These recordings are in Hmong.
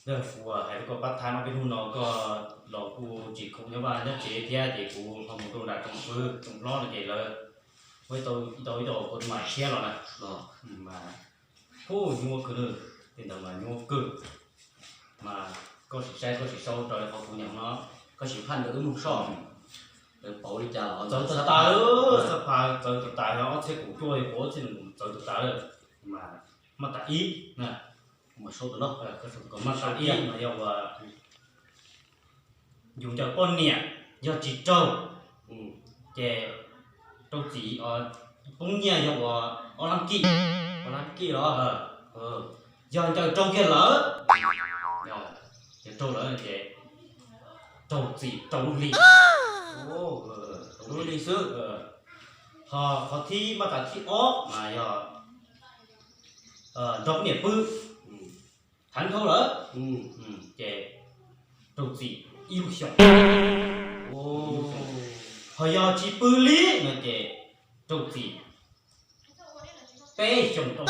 Yog kuv hais rau koj pab thab no, peb hnub no koj los kuj tsis khoom nyob vaj nyob tsev thiab ces kuv ho mus rau nram tsoom hlob no ces lawv ua tau ib tau ib tau kua tus mas tshiab los na. Mas, hu, nyuaj kawg na, tej ntawd mas nyuaj kawg. Mas koj sim saib koj sim sau raws li qhov kuv nyeem no, koj sim phaj ntawm wb mus soj. Txawv tas tas, xab phas txawv tas tas, ob txhiab kaum cuaj, ob txhiab nees nkaum txawv tas tas lawm. Mas maj tas ib na, mas sau tus no, maj tas ib mas yog uas yus ncaws poj niam yog tsis raug ces raug txim, poob nyiaj yog uas ob lab kij, ob lab kij los, yog ncaws raug kiag lawm, ncaws raug lawm ces raug txim rau lub hli, rau lub hli xwb. Ho qhov thib, maj tas thib ob mas yog nrog poj niam pw, thav dhau lawm ces raug txim ib lub xyoos. Ho yog tsis pw li no ces raug txim peb xyoos rau.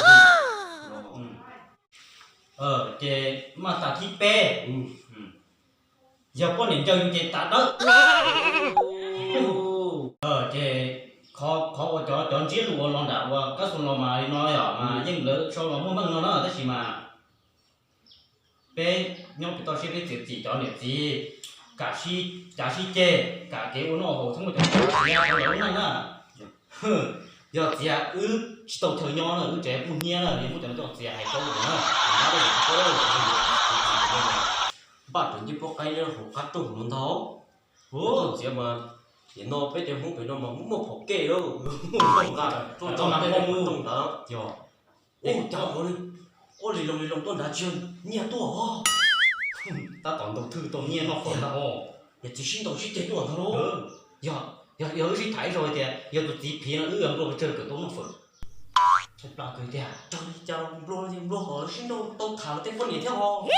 Ces maj tas thib peb, yog poj niam ncaws yus ces tas dawb. Ces qhov uas cov, cov ntsiab lus uas los nram uas kab xu los mas li no yom, mas yeej lawv sau los muaj meej no na, tab sis mas peb nyob pem toj siab peb txiav txim cov niam txiv, kam sib cav sib ceg, kam kev ua noj haus thiab muaj cov txiav lawv lub neej na. Yog txiav wb tsis tau chaw nyob na, wb tsev kuj hnyiab na, muaj cov no coj txiav hais rau na. Npaj rau ncej puab qaib nyob hauv qab rooj no ntag. Txiav mas, nim no peb cov Hmoob pem no mas muaj phom kej lawm, muaj nqa rooj ntawd, yog ua cas ua li loo li loo tuaj nrad tsis yog nyiaj tuaj os. Tab tom ntaus thwj tau nyiaj noj fawm ntag os. Yog txiv sib ntaus sib ceg tuaj ntag lauj. Yog, yog wb sib tham ib zaug hais tias yog tus txiv phiv no wb nplua pes tsawg kawm tau noj fawm. Tshaj plaws kawg tiag. Raug li cas nplua, nplua ho sib ntaus tau tham tej poj niam thiab os. Koj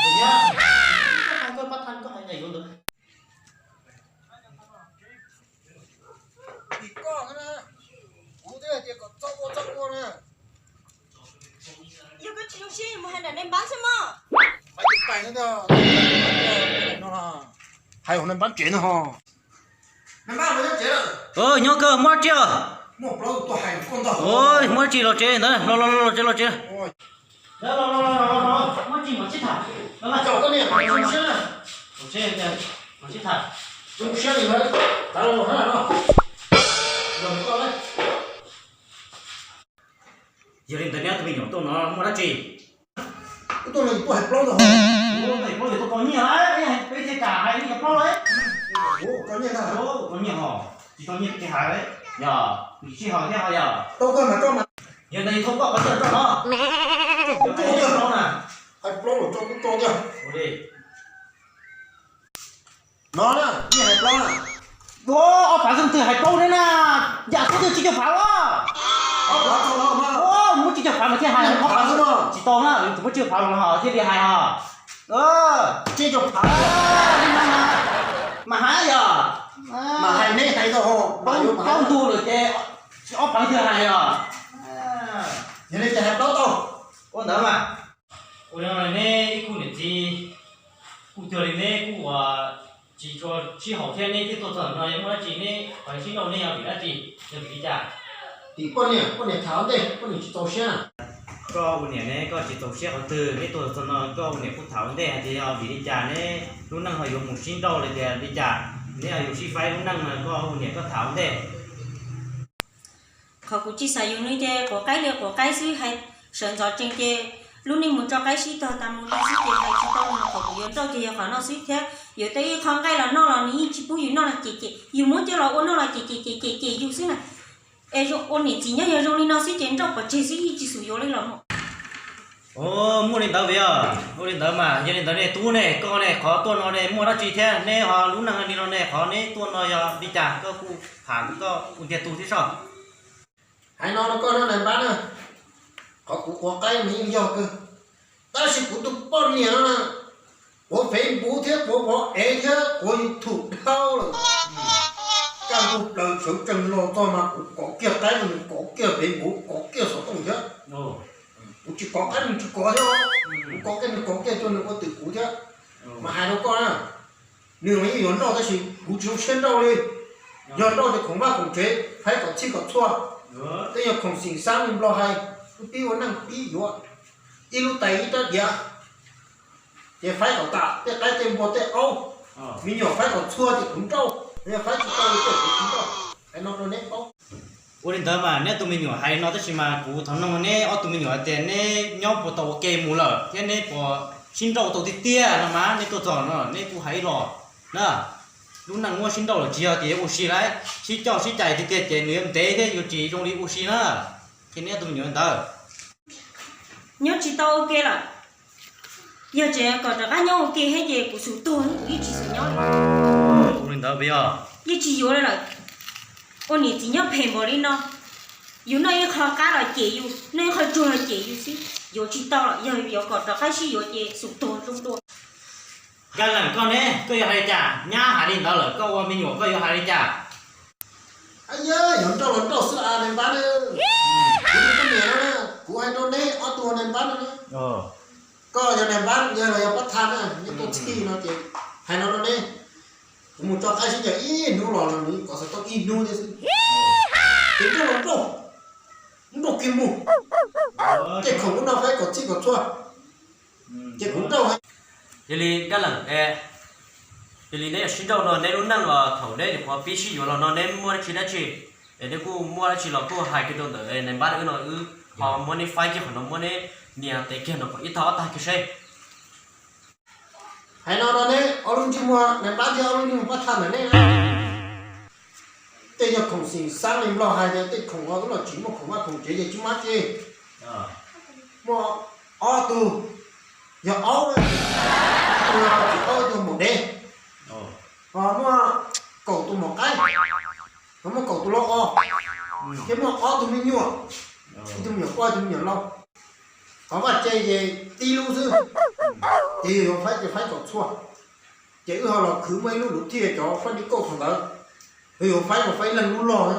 hais koj pab thab koj hais yuav ntawd. Tim koj na, kuv twb hais tias kom txhob ua txhob ua na. Yog koj tsis zoo siab mus hais nram nais npab xwb mog. Hais hauv nais npab tsev no ho. Nyob kawg, muaj dab tsi? Muaj dab tsi los tsev ntawd, los los los tsev los tsev. Muaj dab tsi mam sib tham. Yog li ntawd neb tus me nyuam tuaj no muaj dab tsi? Tuaj no tuaj hais plaub ntag. Hais plaub yuav tau tau nyiaj lauj, peb thiaj kam hais li cov plaub lauj. Tau nyiaj ntag. Tau nyiaj ho, tsis tau nyiaj tsis hais lauj. Yog, sij hawm thiab ho yog. Tau kawg mas tso mas. Yog ntawd thauj koj qhov chaw tso no. Hais plaub los tso kuj tso thiab. No na, nyiaj hais plaub na. Ob phav xwb twg hais plaub thiab na, yam twg twb tsib caug phav los. Muab tsib caug phav mas thiaj hais, ob phav xwb tsis tau na, muab tsib caug phav los ho thiaj li hais ho. Tsib caug phav. Mas hais yog, mas hais neb hais tau ho, plaub ntug lawm ces ob phav twg hais yog. Yog li ces hais plaub tau. Ua ntawd mas. Ua li no neb ib khub niam txiv, kuj cuag li neb kuj ua tsis tshua sib haum thiab, neb twb tuaj txog no yog muaj dab tsi neb qhov sib nrauj neb yog vim dab tsi, yog vim li cas? Tim poj niam, poj niam tham ua ntej, poj niam tsis txaus siab. Koj ua niam ne koj tsis txaus siab qhov twg? Neb tuaj txog no koj ua niam kuj tham ua ntej hais tias yog vim li cas neb lub neej ho yuav mus sib nrauj li tias li cas, neb ho yuav sib faib lub neej no koj ua niam koj tham ua ntej. Qhov kuv tsis xav yuav nws ces quav qaib li quav qaib xwb, hais sawv ntxov tsees ces lub neej mus tso qaib sib tog tas mus li xwb ces hais tsis tau nws. Qhov kuv yuav nrauj ces yog qhov no xwb thiab. Yuav tau ib qho nqaij los noj los nws yeej tsis pub yus noj no ces ces yus muab coj los ua noj los ces ces ces ces ces yus xwb na. Es ua niam txiv nyob yog zoo li no xwb ces nrauj pov tseg xwb yeej tsis xum yuav li los mus. Muaj li ntawd vim yog ua li ntawd mas yog li ntawd ne tub ne koj ne qhov tuaj no ne muaj dab tsi thiab neb ho lub neej li no ne qhov neb tuaj no yog li cas koj kuj tham koj ua ntiag tug thiab soj. Hais no rau koj na nais npab na, qhov kuv quav qaib mas yeej yog kawg, tab sis kuv tus poj niam no na, quav Facebook thiab quav vov ev thiab quav YouTube dhau lawm. Kaj ntug plaws sawv tsees los txog mas kuv kov kiag qaib no nws kov kiag Facebook kov kiag xov tooj thiab. Kuv tsis kov qab nws tsis kov thiab, kuv kov kiag nws kov kiag, nws ua twm kuv thiab. Mas hais rau koj na, nws mas yeej yuav nrauj tab sis kuv tsis zoo siab nrauj li. Yog nrauj ces khoom vaj khoom tsev, faib kom txhij kom txhua. Tej yog khoom xim xaab li nplog hais, wb pib ua neej pib yuav ib lub tais ib rab diav, ces faib kom tas tej qaib tej npua tej aub, me nyuam faib kom txhua ces kuv nrauj, yog faib tsis tau li ces kuv tsis nrauj. Hais no rau neb paub. Ua li ntawd mas neb ob tug me nyuam hais li no tab sis mas kuv thov noog neb ob tug me nyuam hais tias neb nyob puas tau ua ke mus lawm thiab neb puas sib nrauj tau tiag tiag no mas neb tuaj txog no neb kuj hais ib los na. Lub neej muab sib nrauj lawm tsis yog tias yuav ua si lauj, sib coj sib cais tiag tiag ces nws yuav ntev thiab yuav tsis zoo li ua si na. Qhia neb ob tug me nyuam li ntawd. Nyob tsis tau ua ke lawm. Yog tseem kom rov qab nyob ua ke thiab ces kuv xum tuag kuv yeej tsis xav nyob li. Ua li ntawd puas yog? Yeej tsis yuav li lawm. Ua niam txiv nyob phem npaum li no, yus noj ib qho qab los cem yus, noj ib qho tsuag los cem yus xwb. Yuav tsis tau lawm, yog yuav kom rov qab sib yuav ces xum tuag zoo dua. Nkaj Leej koj ne, koj yuav hais li cas? Nyab hais li ntawd lawm koj ua me nyuam koj yuav hais li cas? Yog nrauj los nrauj xwb as nais npab na. Kuv yog koj niam no na, kuv hais rau neb ob tug nais npab no na. Koj yog nais npab, yog los yog pab thaj na, neb tuaj txhij no ces hais no rau neb, kuv mus tso qaib sib caws ib hnub los nws kom xav tau ib hnub thiab xwb. Ces nrauj los nrauj, nrauj kiag mus, tej khoom ub no faib kom txhij kom txhua, ces kuv nrauj. Yog li Nkaj Leej, yog li neb yuav sib nrauj no neb lub neej los thaum neb nyuam qhuav pib sib yuav los no neb muaj dab tsi dab tsi, es neb kuj muaj dab tsi los kuj hais kiag rau ntawm nais npab wb no, wb ho muab neb faib kiag qhov no, muab neb nias tes kiag no kom ib tag ob tag kiag seb. Hais no rau neb ob lub ntsej muag nais npab thiab ob lub ntsej muag pab thaj ntawm neb na. Tej yog khoom xim xaab li nplog hais tias tej khoom ub los tsis muaj khoom vaj khoom tsev ces tsis muaj dab tsi. Muaj ob tug yog aub, ib tug maum dev, ho muaj kaum tus maum qaib, ho muaj kaum tus lau os, thiab muaj ob tug me nyuam, ib tug me nyuam poj ib tug me nyuam lau. Qhov vaj tse ces tib lub xwb, ces yog yuav faib ces faib kom txhua. Ces wb ho los khwv muaj ib lub luv thij cov faj di kauj thaum ntawd, yog yuav faib mas faib ib leeg lub log na.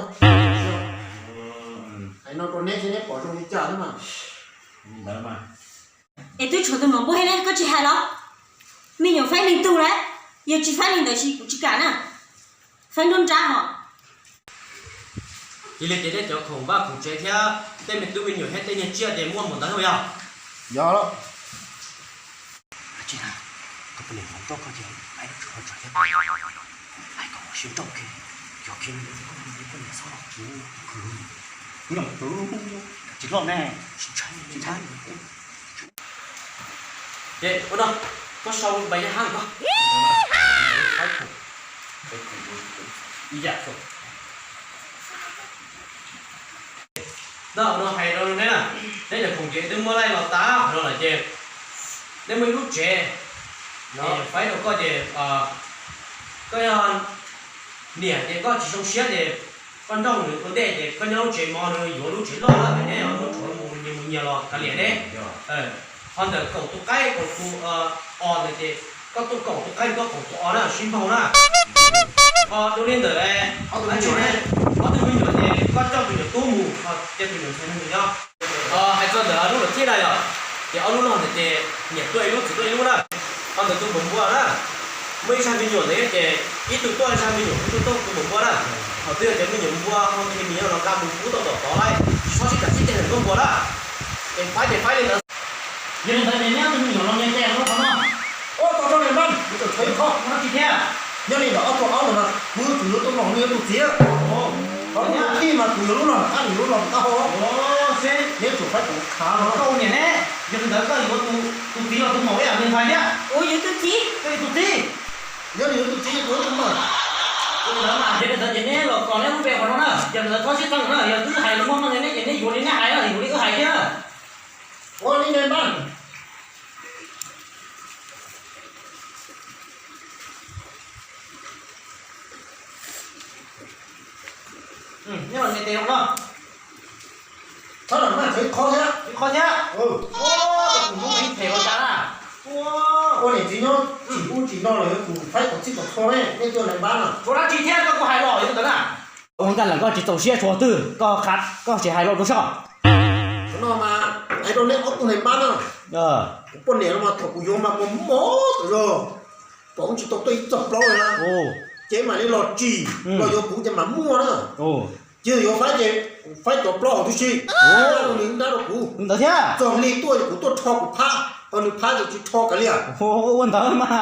Hais no rau neb seb neb pom zoo li cas xwb mas. Es twb tshuav tus maum npua thiab ne koj tsis hais los? Me nyuam faib leej tug lawm, yog tsis faib li ntawd ces kuv tsis kam na. Faib nruab nrab hos. Cia li ces tej cov khoom vaj khoom tsev thiab tej me tub me nyuam thiab tej nyiaj tsiaj ces muaj mus ntawd thiab puas yog? Yog. Tsis tas, koj poj niam hloov toj koj ces hais lub tswv ho tsam thiab, hais kom ua siab nrauj kiag, cov kiag koj niam txhob los kuv, kuv nyom kuv tsis loj ne, tsis ntshai tsis ntshai. Ces ua no, koj sau npais yaj hab koj. Ib yam xwb. Ntawm no hais rau neb na, neb cov khoom ces twb muab laij los tas qhov no lawm ces neb muaj ib lub tsev, faib rau koj ces koj yog niam ces koj tsis zoo siab ces koj nrauj nws ua ntej ces koj nyob lub tsev mov nws yuav lub tsev loj na, neb muab rhuav mus nyias mus nyias los kav liam neb. Ho ntawm kaum tus qaib kaum tus os ntawd ces koj tuaj kaum tus qaib koj kaum tus os na sib npaug na. Ho dua li ntawm ob tug me nyuam, ob tug me nyuam ces koj coj tus nyuam tub mus, ho cia tus nyuam ntxhais nyob. Hais txog ntawm lub luam thij na yog, ces ob lub log ntawd ces niam tuaj ib lub txiv tuaj ib lub na. Ho ntawm tus maum npua na, muaj ib zag me nyuam ntawd ces ib tug tuaj ib zag me nyuam, ib tug tuaj tus maum npua na. Thaum twg yog cov me nyuam npua ho nqhis mis los nqa mus pub tau tom tod lawm, tsis txhob sib kam sib ceg ntawm koj npua na. Es faib ces faib li ntawd. Yog li ntawd ces neb ob tug me nyuam los nyias tes lub qhov no. Ua tau rau nws npaj, kuv tseem tshuav ib qho no tsis thiab. Nyob li ntawm ob tug aub ntawd no, kuv yuav tsum yuav tus laus, nws yuav tus txiv. Ho lub tij mas kuv yuav lub log nram qab, nws yuav lub log nram qab hauv. Neb yuav tsum faib kuv khav no. Koj ua niam ne, yog li ntawd koj yuav tus txiv los tus maum ib yam li ntxhais thiab. Kuv yuav tus txiv. Koj yuav tus txiv. Yog nws yuav tus txiv, kuv yuav tus maum. Ua li ntawd mas yog li ntawd ces neb los kom neb lub npe qhov no na, yog li ntawd txhob sib txeeb na, yog twb hais los muaj meej li neb ces neb yuav li neb hais na, yuav li wb hais thiab na. Ua li npaj. Neb los nyias tes no. Txhob lam maj, tshuav ib qho thiab. Ib qho thiab. Ua niam txiv nyob tsim ub tsim no los yuav tsum faib kom txhij kom txhua ne, nej tuaj npaj na. Tshuav dab tsi thiab koj kuj hais los yuav ntawd na. Ua Nkaj Leej koj tsis txaus siab tshuav twg koj, koj tsis hais los rau soj. No mas hais rau neb ob tug neeg npab na, kuv poj niam no mas thaum kuv yuav mas mos mos tas zog, pom tsis tau tuaj ib txoj plaub li na. Ces mam li los tsim los yuav kuv ces mam muaj na. Ces yuav faib ces faib cov plaub hauv tib si, nws nrab rau kuv ntawd thiab. Txog li tuaj kuv tuaj rho kuv phab, ho nws phab ces tsis rho kav liam. Ua ntawd mas.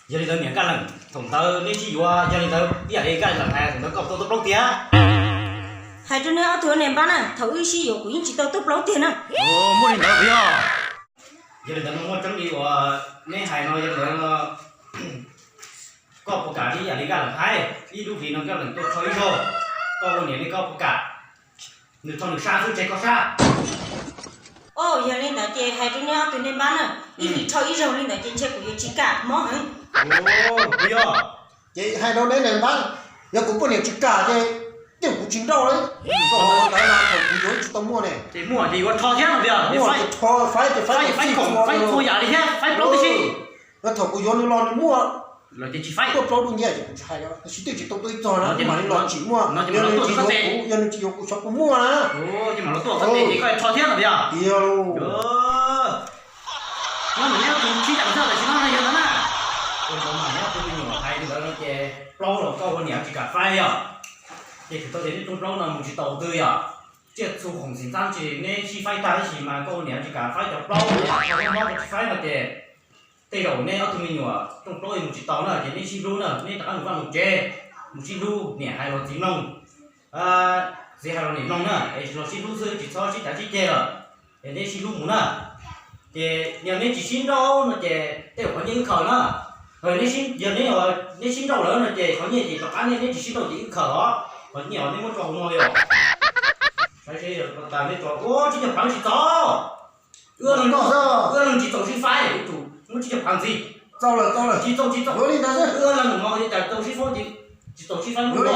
Yog li ntawd niam Nkaj Leej, thaum ntawd neb sib yuav, yog li ntawd ib yam li Nkaj Leej hais, thaum ntawd koj tau tuaj plaub tiag. Hais rau neb ob tug neeg npab na, thaum wb sib yuav kuv yeej tsis tau tuaj plaub tiag na. Muaj li ntawd puas yog? Yog li ntawd no muaj tseeb li uas neb hais no, yog li ntawd no koj puas kam li yam li Nkaj Leej hais, ib lub hlis no Nkaj Leej tuaj rho ib zaug, koj ua niam li koj puas kam? Nws rho nws sab xwb, ntshe koj sab. Yog li ntawd ces hais rau neb ob tug neeg npab na, ib hlis rho ib zaug li ntawd ces ntshe kuv yuav tsis kam mob heev. Puas yog? Ces hais rau neb neeg npab, yog kuv poj niam tsis kam ces yeej kuv tsis nrauj li. Thaum kuv yuav tsis tau muaj ne. Ces muaj ces yuav rho thiab no tiag. Muaj ces rho, faib ces faib, faib txhua yam li thiab, faib plaub tib si. Yog thaum kuv yuav nws los nws muaj, los ces tsis faib, tuaj plaub dub nciab ces kuv tsis hais li, tab sis twb tsis tau tuaj ib txog na, mam li los tsim muaj. Yog nws tsis yuav kuv, yog nws tsis yuav kuv xyov kuv muaj na. Ces mam los tuaj txog ces koj rho thiab no tiag. Tiag lauj. Nyob nws nyob tus sib yam xwb, tam sim no yog ntawd na. Ua ntawd mas nyob tus me nyuam hais li ntawd no ces plaub los koj ua niam tsis kam faib yog. Ces thaum tau tias neb rooj plaub no mus tsis tau twg yog, tsiaj txhu khoom xim txab tsis neb sib faib tag tab sis mas koj ua niam tsis kam faib cov plaub, koj mob koj tsis faib no ces tej zaum neb ob tug me nyuam rooj plaub mus tsis tau na ces neb sib hlub na, neb rov qab mus vaj mus tsev, mus sib hlub, niam hais los txiv mloog, txiv hais los niam mloog na, es los sib hlub xwb tsis txhob sib cav sib ceg lawm, es neb sib hlub mus na. Ces yog neb tsis sib nrauj no ces tej zaum qhov nyiaj wb khaws na. Yog neb, neb sib nrauj lawm no ces qhov nyiaj ces rov qab, neb tsis sib nrauj ces wb khaws os. Qhov nyiaj os neb muab tso hauv no li os. Saib seb tas neb tso ua tsib caug phav tsis txaus. Wb leeg tsis txaus sib faib, muab tsib caug phav ntxiv. Txaus lawm, txaus lawm, tsis txaus, tsis txaus. Wb leeg no cas txaus sib faib, tsis txaus sib faib mus.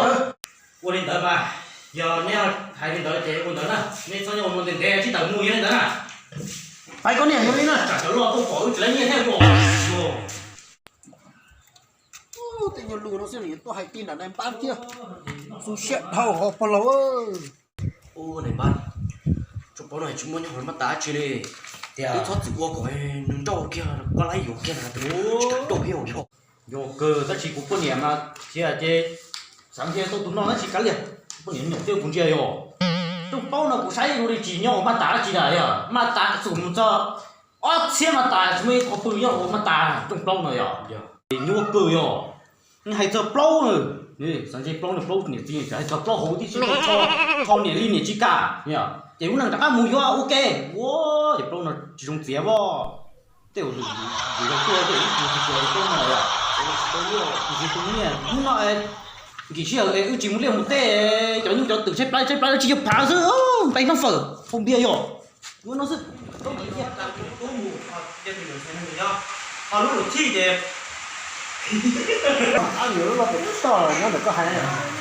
Ua li ntawd mas, yog neb hais li ntawd ces ua ntawd na, neb txhob nyob ua no ntev ntev, tsib tawm mus yog li ntawd na. Hais koj niam yog li na, tsam cov loj tuaj pom wb tsis laib nyiaj thiab ua. Tej nyuag lus no xwb nws tuaj hais ti nram nais npab thiab, xu siab dhau hos pog laus. Ua nais npab, tsoom plaub no tsis muaj nyob hauv maj tas dab tsi li, tias wb txhob txwm ua kom nws nrauj kiag, koj laib yuav kiag na, nrauj kiag yog. Yog kawg tab sis kuv poj niam mas thiab ces xav nrhiav tau tus no tab sis kav liam, kuv poj niam nyuam twb kuv ntsia yog. Rooj plaub no kuv saib zoo li tsis nyob hauv maj tas dab tsi na yog, maj tas txum mus txog ob txhiab maj tas tsis muaj ib qho pw nyob hauv maj tas rooj plaub no yog. Nyuaj kawg yog. Hais txog plaub na, xav ntshe plaub no plaub niam txiv hais txog plaub hauv tib si, tho niam li niam tsis kam, ces lub neej rov qab mus yuav ua ke. Ua ces plaub no tsis zoo txiav os. Tej zaum lwm zaus tuaj tej zaum ib tug tsis txawj plaub no yom. Tsis tu nyiaj hnub no, nkim sij hawm es wb tsis mus liaj mus teb, cov nyuj cov twm tshaib plab tshaib plab tsib caug phav xwb, ntais noj fawm hau npias yom. Ua no xwb. Ho lub lus thij ces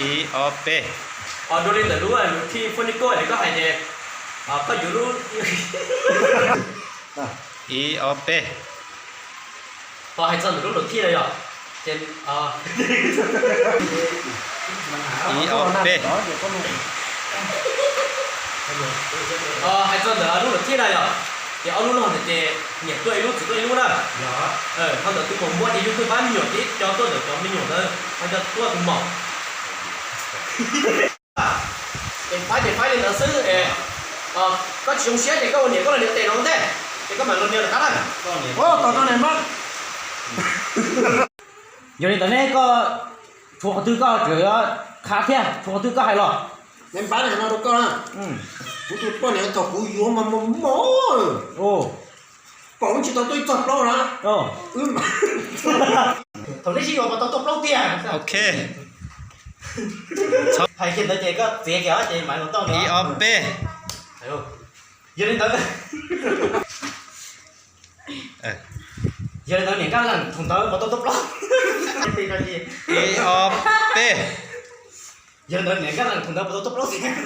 ib ob peb. Rau li ntawm lub lus thij phoj nij koj es koj hais ces koj yuav lub ib ob peb. Ho hais txog ntawm lub lus thij no yog, ces ib ob peb. Hais txog ntawm lub lus thij no yog, ces ob lub no ntawd ces niam tuaj ib lub txiv tuaj ib lub na. Ho ntawm tus maum npua ces yug twb pab me nyuam ces ib co tuaj ntawm cov me nyuam ntawd ho nco tuaj tus maum. Es faib ces faib li ntawd xwb es koj tsis zoo siab ces koj ua niam koj los niam tes no ua ntej, ces koj mam los niam lawm qab na. Tos rau niam npab. Yog li ntawd ne koj tshuav qhov twg koj tseem khav thiab, tshuav qhov twg koj hais los. Niam npab, no rau koj na, kuv tus poj niam thaum kuv yuav mas mos mos, pom wb tsis tau tuaj ib txoj plaub na. Thaum neb sib yuav mas tau tuaj plaub tiag. Ok. Hais kiag ntawd ces koj txiav kiag ces mam los tau ib ob peb. Yog li ntawd, yog li ntawd niam Nkaj Leej thaum ntawd puas tau tuaj plaub? Ib ob peb. Yog li ntawd niam Nkaj Leej thaum ntawd puas tau tuaj plaub tiag?